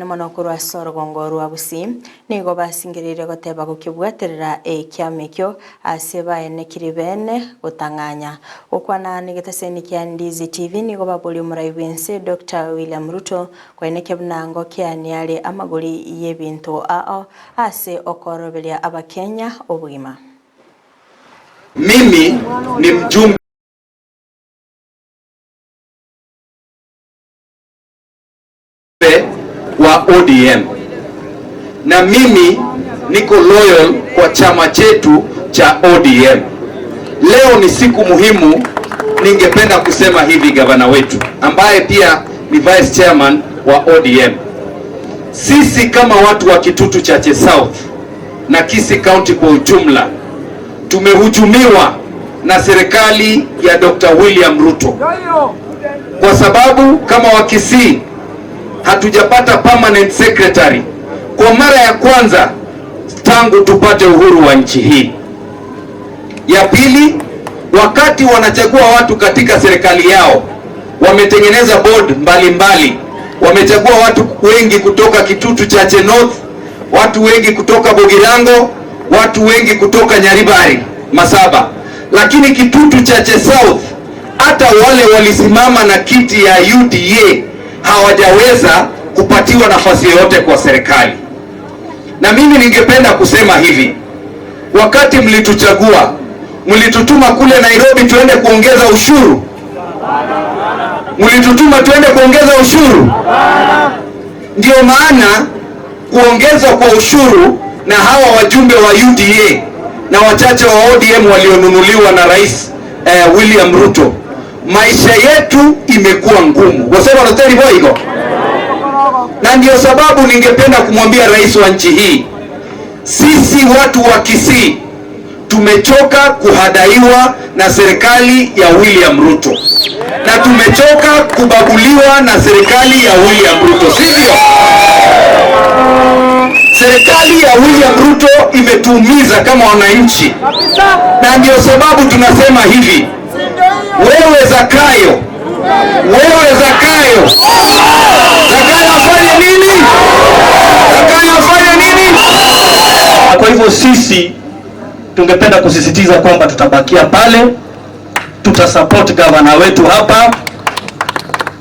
Mono korwa ase orogongo rwa Gusii nigo basingereire goteba gokebwaterera ekiama ekio ase baenekiri bene gotang'anya. Gokwana negetaseni kia Ndizi TV nigo baboria omorai bwense Dr William Ruto koenekia buna ngokeania are amagori y'ebinto ao ase okooroberia abakenya obogima. Mimi ni mjumbe wa ODM na mimi niko loyal kwa chama chetu cha ODM. Leo ni siku muhimu, ningependa kusema hivi, gavana wetu ambaye pia ni vice chairman wa ODM, sisi kama watu wa Kitutu Chache South na Kisii County kwa ujumla tumehujumiwa na serikali ya Dr. William Ruto kwa sababu kama Wakisii hatujapata permanent secretary kwa mara ya kwanza tangu tupate uhuru wa nchi hii. Ya pili, wakati wanachagua watu katika serikali yao wametengeneza board mbalimbali, wamechagua watu wengi kutoka Kitutu Chache North, watu wengi kutoka Bogirango, watu wengi kutoka Nyaribari Masaba, lakini Kitutu Chache South hata wale walisimama na kiti ya UDA hawajaweza kupatiwa nafasi yoyote kwa serikali. Na mimi ningependa kusema hivi, wakati mlituchagua, mlitutuma kule Nairobi tuende kuongeza ushuru? Mlitutuma tuende kuongeza ushuru? Ndio maana kuongezwa kwa ushuru na hawa wajumbe wa UDA na wachache wa ODM walionunuliwa na Rais William Ruto, maisha yetu imekuwa ngumu. Wasema wanastahili boigo. Na ndio sababu ningependa kumwambia rais wa nchi hii, sisi watu wa Kisii tumechoka kuhadaiwa na serikali ya William Ruto na tumechoka kubaguliwa na serikali ya William Ruto, sivyo? Serikali ya William Ruto imetuumiza kama wananchi, na ndio sababu tunasema hivi, wewe Zakayo, wewe Zakayo, Zakayo afanye nini? Zakayo afanye nini? Kwa hivyo sisi tungependa kusisitiza kwamba tutabakia pale, tutasupport gavana wetu hapa.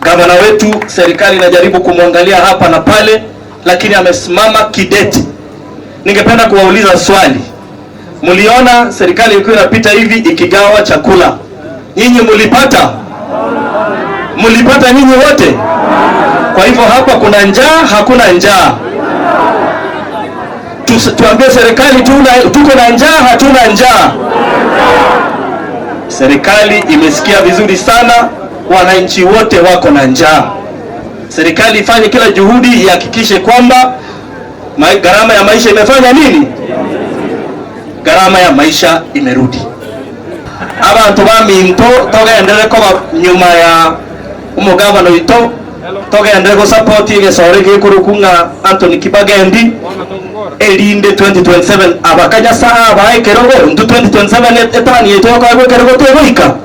Gavana wetu serikali inajaribu kumwangalia hapa na pale, lakini amesimama kidete. Ningependa kuwauliza swali, mliona serikali ilikuwa inapita hivi ikigawa chakula, nyinyi mlipata? Mlipata nyinyi wote? Kwa hivyo hapa kuna njaa, hakuna njaa? Tuambie serikali tuko na njaa, hatuna njaa? Serikali imesikia vizuri sana, wananchi wote wako na njaa. Serikali ifanye kila juhudi ihakikishe kwamba gharama ya maisha imefanya nini? Gharama ya maisha imerudi. Abantu ba minto togendere ko nyuma ya umugabano wito togendere ko support igesore gikurukunga Anthony Kibagendi erinde 2027 abakanya saa abae kerogo ntu 2027 etani yetu yakagwe kerogo twegoika.